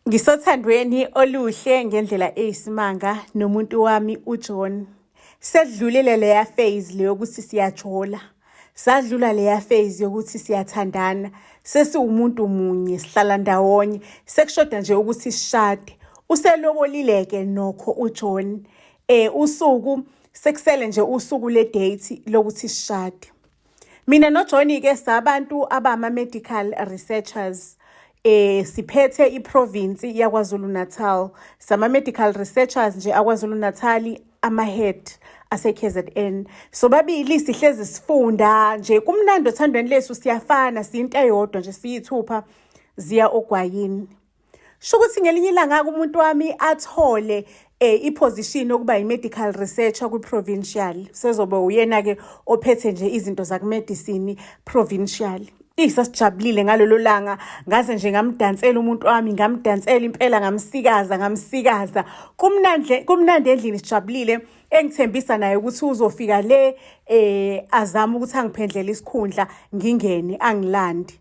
Ngisothandweni oluhle ngendlela eyisimanga nomuntu wami uJohn. Sedlulile leya phase le yokuthi siyajola. Sadlula leya phase yokuthi siyathandana. Sesiwumuntu munye, sihlala ndawonye. Sekushoda nje ukuthi sishade. Uselobolile-ke nokho uJohn. Usuku sekusele nje usuku le-date lokuthi sishade. Mina noJohn-ke sabantu abama-medical researchers. Siphethe iprovinsi yaKwaZulu Natal. Sama-medical researchers nje aKwaZulu Natal, ama-head ase-KZN. Sobabili sihlezi sifunda nje kumnandi othandweni lethu siyafana siyinto eyodwa nje siyithupha ziya ogwayini. Sho ukuthi ngelinye ilanga-ke umuntu wami athole iposition yokuba i-medical researcher kwi-provincial. Sezobe uyena-ke ophethe nje izinto zaku-medicine provincial. Sasijabulile ngalolo langa ngaze nje ngamdansela umuntu wami ngamdansela impela ngamsikaza ngamsikaza. Kumnandi kumnandi endlini sijabulile engithembisa naye ukuthi uzofika le azame ukuthi angiphendlele isikhundla ngingene angilandi.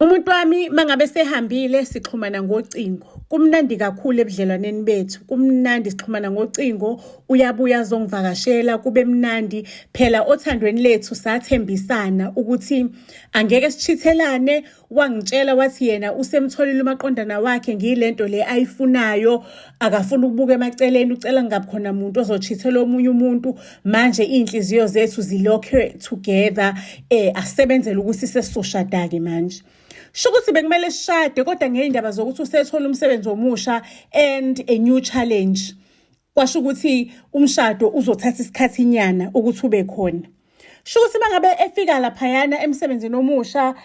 Umuntu wami mangabe sehambile sixhumana ngocingo. Kumnandi kakhulu ebudlelwaneni bethu. Kumnandi sixhumana ngocingo, uyabuya azongivakashela kube mnandi. Phela othandweni lethu sathembisana ukuthi angeke sichithelane. Wangitshela wathi yena usemtholile umaqondana wakhe ngiyilento le ayifunayo, akafuni ukubuka emaceleni, ucela kungabi khona muntu ozochithela omunye umuntu. Manje iy'nhliziyo zethu zilokhe together asebenzele ukuthi sesizoshada-ke manje. Sho ukuthi bekumele sishade kodwa ngey'ndaba zokuthi usethola umsebenzi omusha and a new challenge. Kwasho ukuthi umshado uzothatha isikhathinyana ukuthi ube khona. Sho ukuthi mangabe efika laphayana emsebenzini omusha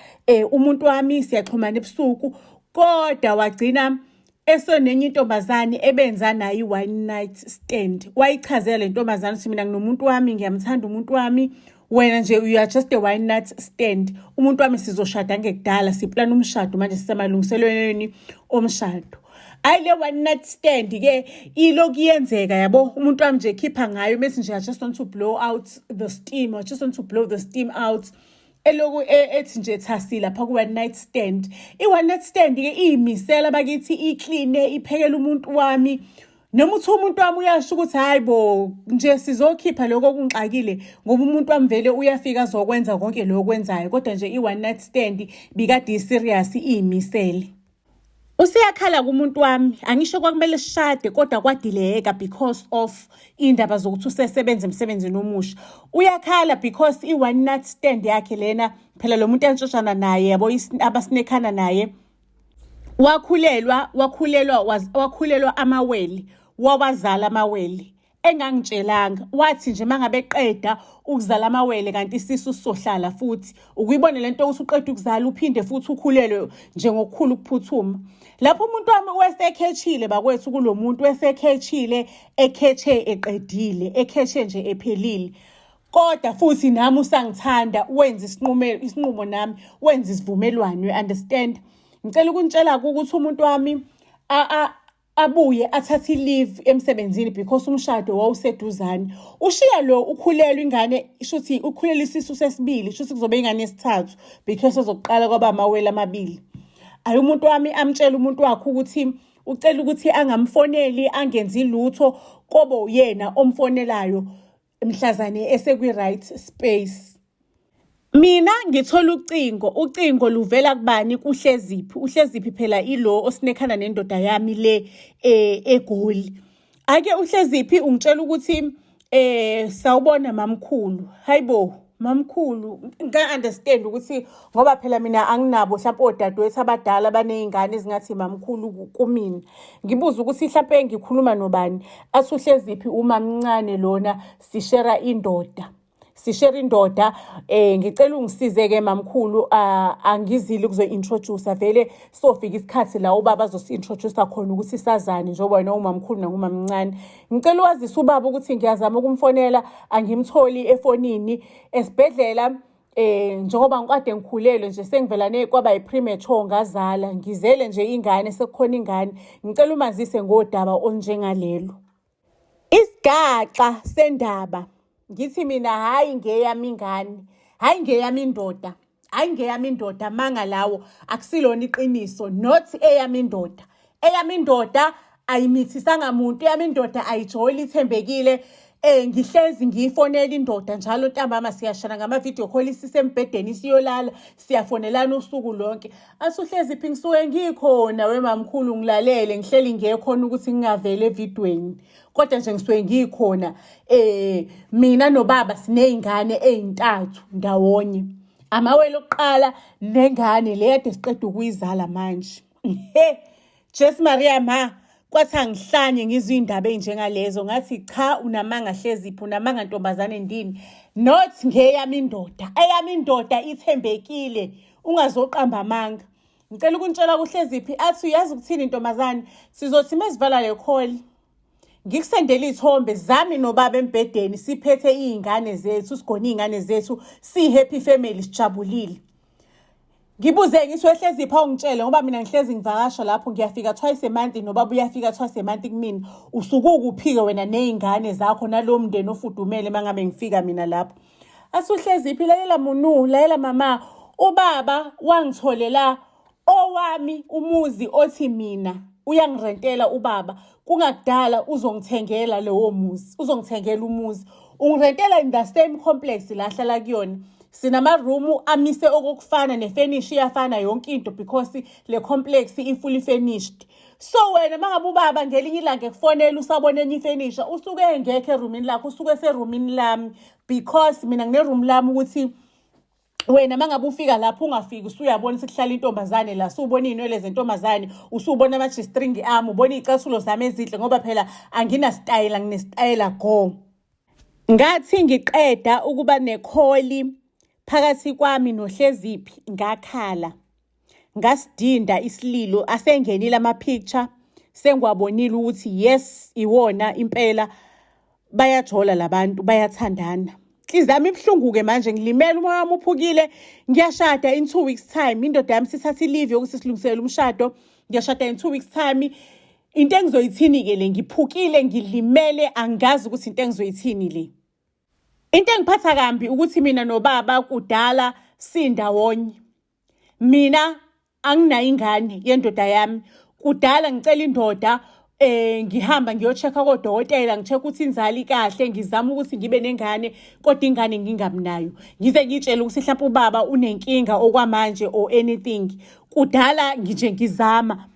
umuntu wami siyaxhumana ebusuku kodwa wagcina esonenye intombazane ebenza nayo i-one night stand. Wayichazela le ntombazane ukuthi mina nginomuntu wami ngiyamthanda umuntu wami wena nje you are just a one night stand. Umuntu wami sizoshada ngekudala siplana umshado manje sisemalungiselweni omshado. Ayi le one night stand ke ilokhu iyenzeka yabo umuntu wami nje khipha ngayo methi nje I just want to blow out the steam I just want to blow the steam out. Eloku ethi nje thasi lapha ku one night stand. I one night stand ke iyimisela bakithi iclean iphekela umuntu wami. Noma uthi umuntu wami uyasho ukuthi hayi bo nje sizokhipha lokho okungixakile ngoba umuntu wami vele uyafika azokwenza konke lokho okwenzayo kodwa nje i one night stand bikade i-serious iyimisele. Useyakhala kumuntu wami angisho kwakumele sishade kodwa kwadileyeka because of iy'ndaba zokuthi usesebenza emsebenzini omusha. Uyakhala because i-one night stand yakhe lena phela lo muntu entshontshana naye yabo abasinekhana naye wakhulelwa wakhulelwa wakhulelwa amawele wawazala amawele engangitshelanga wathi nje mangabe eqeda ukuzala amawele kanti isisu sizohlala futhi ukuyibona lento ukuthi uqeda ukuzala uphinde futhi ukhulelwe nje ngokukhulu ukuphuthuma. Lapho umuntu wami wesekhethile bakwethu kulo muntu wesekhethile ekhethe eqedile ekhethe nje ephelile kodwa futhi nami usangithanda wenza isinqumo isinqumo nami wenza isivumelwano you understand. Ngicela ukunitshela ukuthi umuntu wami abuye athathe i-leave emsebenzini because umshado wawuseduzane. Ushiya lo ukhulelwe ingane shuthi ukhulelwe isisu sesibili shuthi kuzobe ingane yesithathu because ezokuqala kwaba amawele amabili. Ayi umuntu wami amtshela umuntu wakhe ukuthi ucela ukuthi angamfoneli angenzi lutho kobe uyena omfonelayo mhlazane esekwi-right space. Mina ngithola ucingo, ucingo luvela kubani kuHleziphi. UHleziphi phela ilo osinekhana nendoda yami le eGoli. Ake uHleziphi ungitshela ukuthi sawubona mamkhulu. Hayibo mamkhulu, nga-understand ukuthi ngoba phela mina anginabo mhlampe odadewethu abadala abaney'ngane ezingathi mamkhulu kumina. Ngibuze ukuthi hlampe ngikhuluma nobani, athi uHleziphi umamncane lona sishera indoda. Sishera indoda ngicela ungisize ke mamkhulu angizile ukuzo-introduce vele sofika isikhathi la ubaba azosi-introduce khona ukuthi sazane njengoba wena umamkhulu nangumamncane. Ngicela uwazise ubaba ukuthi ngiyazama ukumfonela angimtholi efonini esibhedlela njengoba ngikade ngikhulelwe nje sengivelane kwaba yi-premature ngazala ngizele nje ingane sekukhona ingane ngicela umazise ngodaba olunjengalelo. Isigaxa sendaba ngithi mina hhayi ngeyami ingane hhayi ngeyami indoda hhayi ngeyami indoda manga lawo akusilona iqiniso not eyami indoda. Eyami indoda ayimithisanga muntu, eyami indoda ayijoli, ithembekile. Ngihlezi ngiyifonela indoda njalo ntambama, siyashana ngama-video call, sisembhedeni siyolala, siyafonelana usuku lonke. Asuhlezi phi? Ngisuke ngikhona wemamkhulu, ngilalele, ngihleli ngekhona ukuthi ngingaveli evidweni, kodwa nje ngisuke ngikhona. Mina nobaba siney'ngane ey'ntathu ndawonye, amawele okuqala nengane le kade siqeda ukuyizala manje. He Jesu Maria ma, kwathi angihlanye ngizwe iy'ndaba ey'njengalezo, ngathi cha, unamanga Hleziphi, unamanga ntombazane ndini, not ngeyami indoda. Eyami indoda ithembekile, ungazoqamba amanga. Ngicela ukuntshela kuHleziphi, athi uyazi ukuthini ntombazane, sizothi mesivala le call ngikusendele iy'thombe zami nobaba embhedeni, siphethe iy'ngane zethu, sigone iy'ngane zethu, siyi-happy family, sijabulile. Ngibuze ngithi, weHleziphi, awungitshele, ngoba mina ngihlezi ngivakasha lapho, ngiyafika twice a month, nobaba uyafika twice a month kumina, usuke ukuphi-ke wena ney'ngane zakho nalowo mndeni ofudumele uma ngabe ngifika mina lapho? Asuhleziphi, lalela munu, lalela mama, ubaba wangitholela owami umuzi othi mina uyangirentela ubaba, kungakudala uzongithengela lowo muzi, uzongithengela umuzi, ungirentela in the same complex la ahlala kuyona. Sinamarumu amise okokufana, nefurnish iyafana, yonke into, because le complex i-fully furnished. So wena mangabe ubaba ngelinye ilanga ekufonela usabona enye ifurniture, usuke engekho erumini lakho, usuke eserumini lami, because mina ngineroom lami, ukuthi wena mangabe ufika lapho ungafiki usuyabona ukuthi kuhlala intombazane la, usubona iy'nwele zentombazane, usubona ama-G-string ami, ubona iy'cathulo zami ezinhle, ngoba phela anginasitayela, nginesitayela go. Ngathi ngiqeda ukuba ne-call phakathi kwami noHleziphi, ngakhala, ngasidinda isililo. Asengenile ama-picture, sengiwabonile ukuthi yes, iwona impela, bayajola labantu, bayathandana. Inhliziyo yami ibuhlungu-ke manje, ngilimele, umoya wami uphukile. Ngiyashada in 2 weeks time, indoda yami sithatha i-leave yokuthi silungiselele umshado, ngiyashada in 2 weeks time. Into engizoyithini-ke le? Ngiphukile, ngilimele, angazi ukuthi into engizoyithini le. Into engiphatha kambi ukuthi mina nobaba kudala sindawonye, mina anginayo ingane yendoda yami. Kudala ngicela indoda, ngihamba ngiyo-check-a kodokotela, ngi-check ukuthi inzalo ikahle, ngizama ukuthi ngibe nengane, kodwa ingane ngingabi nayo. Ngize ngiyitshele ukuthi mhlawumbe ubaba unenkinga okwamanje or anything. Kudala nje ngizama.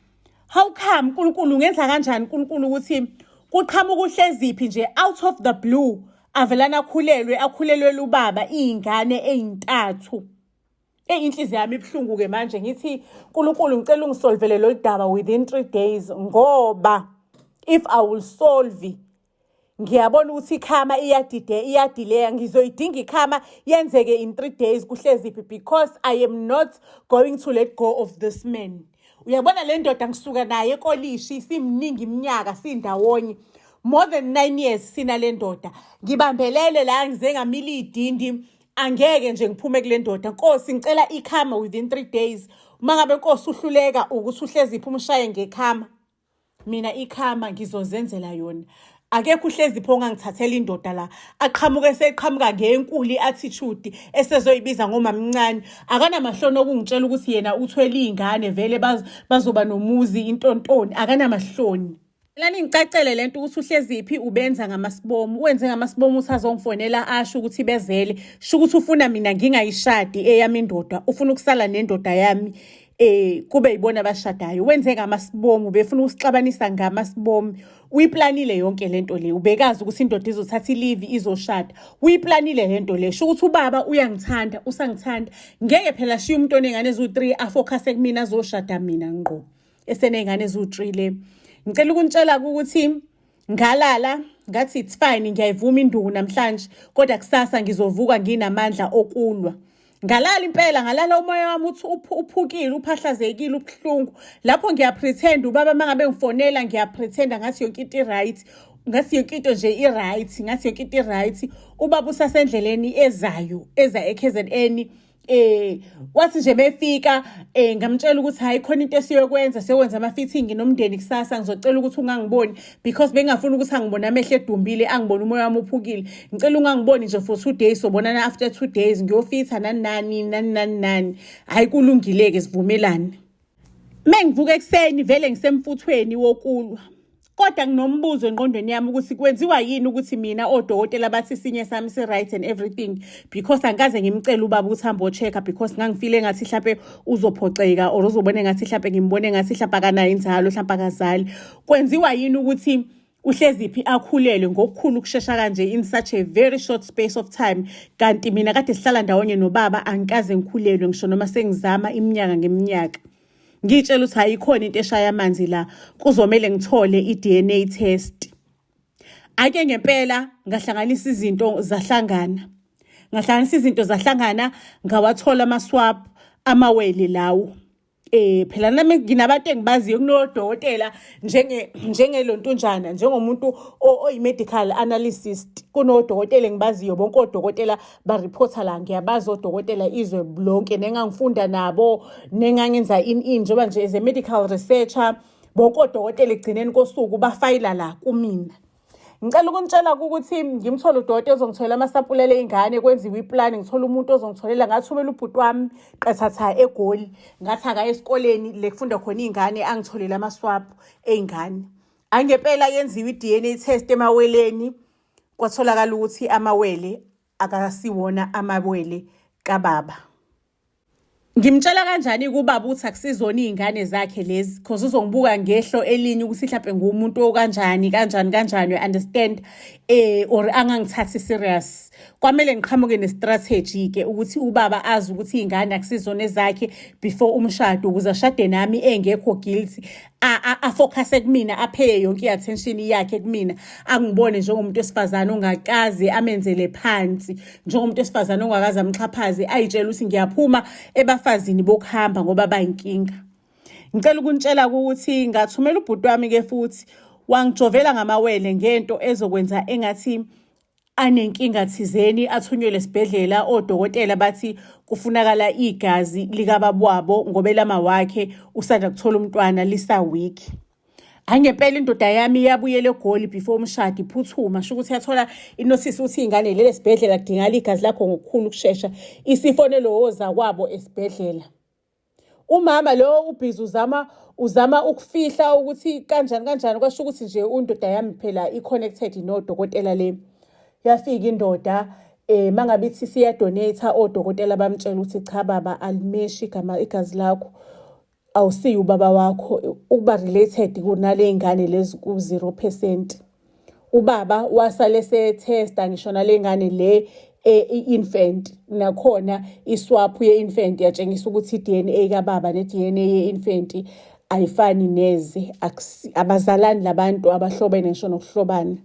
How come, uNkulunkulu, ungenza kanjani uNkulunkulu ukuthi kuqhamuka uHleziphi nje out of the blue, avelana akhulelwe, akhulelwe ubaba iy'ngane ey'ntathu? Eyi, inhliziyo yami ibuhlungu-ke manje. Ngithi, Nkulunkulu, ngicela ungisolvele lolu daba within 3 days, ngoba if I will solve, ngiyabona ukuthi i-karma iyadide, iyadileya. Ngizoyidinga i-karma yenzeke in 3 days kuHleziphi, because I am not going to let go of this man. Uyabona le ndoda, ngisuka naye ekolishi, simningi iminyaka sindawonye, more than 9 years sinale ndoda. Ngibambelele la, ngize ngamila idindi, angeke nje ngiphume kule ndoda. Nkosi, ngicela i-karma within 3 days. Uma ngabe, Nkosi, uhluleka ukuthi uHleziphi umshaye nge-karma, mina i-karma ngizozenzela yona. Akekho uHleziphi ongangithathela indoda la. Aqhamuke seqhamuka ngenkulu i-attitude, esezoyibiza ngomamncane. Akanamahloni okungitshela ukuthi yena uthwele iy'ngane vele, bazoba nomuzi, intontoni. Akanamahloni. Lani ngicacele lento ukuthi uHleziphi ubenza ngamasibomu, wenze ngamasibomu ukuthi azongifonela asho ukuthi bezele, sho ukuthi ufuna mina ngingayishadi eyami indoda, ufuna ukusala nendoda yami, kube yibona abashadayo. Wenze ngamasibomu, befuna ukusixabanisa ngamasibomu. Uyiplanile yonke lento le, ubekazi ukuthi indoda izothatha i-leave, izoshada. Uyiplanile lento le, sho ukuthi ubaba uyangithanda, usangithanda. Ngeke phela shiya umuntu oney'ngane eziwu-3 afocuse kumina, azoshada mina ngqo eseney'ngane eziwu-3 le. Ngicela ukunitshela ukuthi ngalala, ngathi it's fine, ngiyayivuma induku namhlanje, kodwa kusasa ngizovuka nginamandla okulwa. Ngalala impela, ngalala umoya wami uthi uphukile, uphahlazekile, ubuhlungu. Lapho ngiyapretend, ubaba uma ngabe ngifonela ngiyapretenda ngathi yonke into i-right, ngathi yonke into nje i-right, ngathi yonke into i-right. Ubaba usasendleleni ezayo, eza e-KZN. Wathi nje befika, ngamtshela ukuthi hayi, khona into esiyokwenza, siyokwenza ama-fitting nomndeni kusasa, ngizocela ukuthi ungangiboni, because bengingafuni ukuthi angibone amehlo edumbile, angibone umoya wami uphukile. Ngicela ungangiboni nje for 2 days, sobonana after 2 days, ngiyofitha nani nani nani nani nani. Hhayi, kulungile-ke, sivumelane. Mengivuka ekuseni vele ngisemfuthweni wokulwa. Kodwa nginombuzo engqondweni yami ukuthi kwenziwa yini ukuthi mina odokotela bathi isinye sami si-right and everything because angikaze ngimcele ubaba ukuthi hambe o-check-a because ngangifile engathi hlampe uzophoxeka or uzobona engathi hlampe ngimbone engathi hlampe akanayo inzalo hlampe akazali. Kwenziwa yini ukuthi uHleziphi akhulelwe ngokukhulu ukushesha kanje in such a very short space of time kanti mina kade sihlala ndawonye nobaba angikaze ngikhulelwe ngisho noma sengizama iminyaka ngeminyaka. Ngiyitshela ukuthi ayikhona into eshaya amanzi la kuzomele ngithole i-DNA test. Ake ngempela ngahlanganisa izinto zahlangana. Ngahlanganisa izinto zahlangana ngawathola ama-swab amawele lawo. Phela nami nginabantu engibaziyo kunodokotela njenge njengelontunjana njengomuntu oyi-medical analyst kunodokotela engibaziyo bonke odokotela bareporta la ngiyabazi odokotela izwe lonke nengangifunda nabo nengangenza in in njengoba nje as a medical researcher bonke odokotela ekugcineni kosuku bafayila la kumina. Ngicela ukunitshela ukuthi ngimthole udokotela ozongitholela amasampula ley'ngane kwenziwe iplani ngithole umuntu ozongitholela ngathumela ubhuti wami qathatha eGoli ngathi akaye esikoleni le kufunda khona iy'ngane angitholele ama-swab ey'ngane. Angempela yenziwe i-DNA test emaweleni kwatholakala ukuthi amawele akasiwona amawele kababa. Ngimtshela kanjani kubaba ukuthi akusizona iy'ngane zakhe lezi cause uzongibuka ngehlo elinye ukuthi hlampe ngumuntu okanjani kanjani kanjani you understand or angangithathi serious. Kwamele ngiqhamuke ne-strategy ke ukuthi ubaba azi ukuthi iy'ngane akusizona ezakhe before umshado ukuze ashade nami engekho guilty afocuse kumina apheye yonke i-attention yakhe kumina angibone njengomuntu wesifazane ongakaze amenzele phansi njengomuntu wesifazane ongakaze amxhaphaze ayitshela ukuthi ngiyaphuma ebafazini bokuhamba ngoba bayinkinga. Ngicela ukunitshela ukuthi ngathumela ubhuti wami ke futhi wangijovela ngamawele ngento ezokwenza engathi anenkinga thizeni athunyelwe esibhedlela odokotela bathi kufunakala igazi likababa wabo ngoba elama wakhe usanda kuthola umntwana lisa-weak. Hhayi ngempela indoda yami iyabuyela eGoli before umshado iphuthuma sho ukuthi yathola inothisi ukuthi iy'ngane lele esibhedlela kudingakala igazi lakho ngokukhulu ukushesha isifonele wozakwabo esibhedlela. Umama lo ubhizi uzama uzama ukufihla ukuthi kanjani kanjani kwasho ukuthi nje undoda yami phela i-connected nodokotela le. Yafika indoda mangabe ithi siya-donate odokotela bamtshela ukuthi cha baba alimeshi igama igazi lakho awusiye ubaba wakho ukuba related kunale ngane lezi ku-0%. Ubaba wasale esethesta ngisho nale ngane le i-infant nakhona iswaphu ye-infant yatshengisa ukuthi i-DNA kababa ne-DNA ye-infant ayifani neze abazalani labantu abahlobene ngisho nokuhlobana.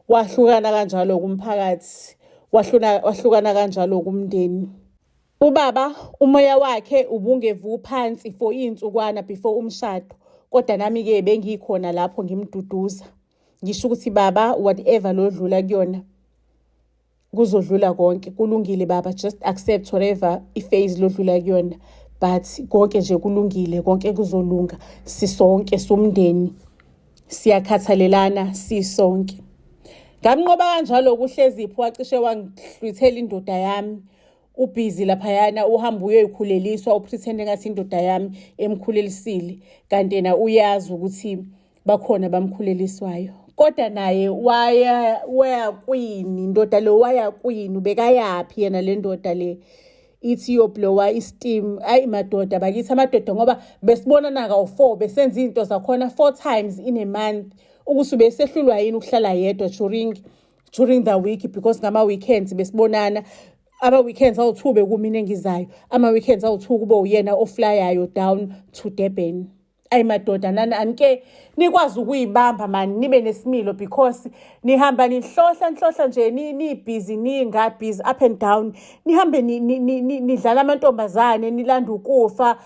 Wahlukana kanjalo kumphakathi wahlukana kanjalo kumndeni. Ubaba umoya wakhe ubungevu phansi for iy'nsukwana before umshado kodwa nami-ke bengikhona lapho ngimduduza ngisho ukuthi baba whatever lodlula kuyona kuzodlula konke kulungile baba just accept whatever i-phase lodlula kuyona but konke nje kulungile konke kuzolunga sisonke somndeni siyakhathalelana sisonke. Ngamnqoba kanjalo kuHleziphi wacishe wangihlwithela indoda yami ubhizi laphayana uhamba uyoyikhuleliswa upretende ngathi indoda yami emkhulelisile kanti yena uyazi ukuthi bakhona bamkhuleliswayo kodwa naye waya waya kwini indoda lo waya kwini ubekayaphi yena le ndoda le ithi iyoblowa i-steam ayi madoda bakithi amadoda ngoba besibonana kawu-4 besenza izinto zakhona 4 times in a month ukuthi ubesehlulwa yini ukuhlala yedwa during the week because ngama-weekends besibonana ama-weekends awu-2 bekumina engizayo ama-weekends awu-2 kube uyena oflyayo down to Durban. Ayi madoda nani anike nikwazi ukuyibamba mani nibe nesimilo because nihamba nihlohla nhlohla nje nibhizi ningabhizi up and down nihambe nidlala amantombazane nilanda ukufa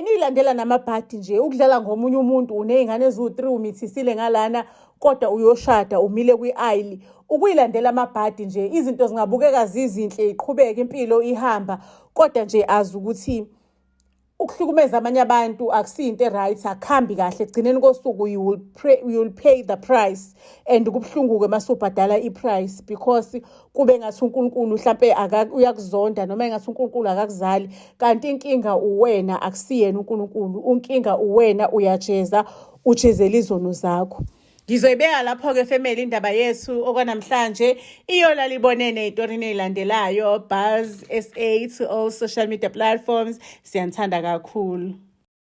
nilandela namabhadi nje ukudlala ngomunye umuntu uney'ngane eziwu-3 umithisile ngalana kodwa uyoshada umile kwi-ayili ukuyilandela amabhadi nje izinto zingabukeka zizinhle iqhubeke impilo ihamba kodwa nje azi ukuthi Ukuhlukumeza abanye abantu akusiyinto e-right, akuhambi kahle. Ekugcineni kosuku you will pay the price, and kubuhlungu-ke mase ubhadala i-price because kube ngathi uNkulunkulu hlampe uyakuzonda noma engathi uNkulunkulu akakuzali, kanti inkinga uwena, akusiyena uNkulunkulu. Unkinga uwena, uyajeza, ujezela izono zakho. Ngizoyibeka lapho-ke, family, indaba yethu okwanamhlanje. Iyolala ibonene ey'torini ey'landelayo. Buzz SA to all social media platforms. Siyanithanda kakhulu.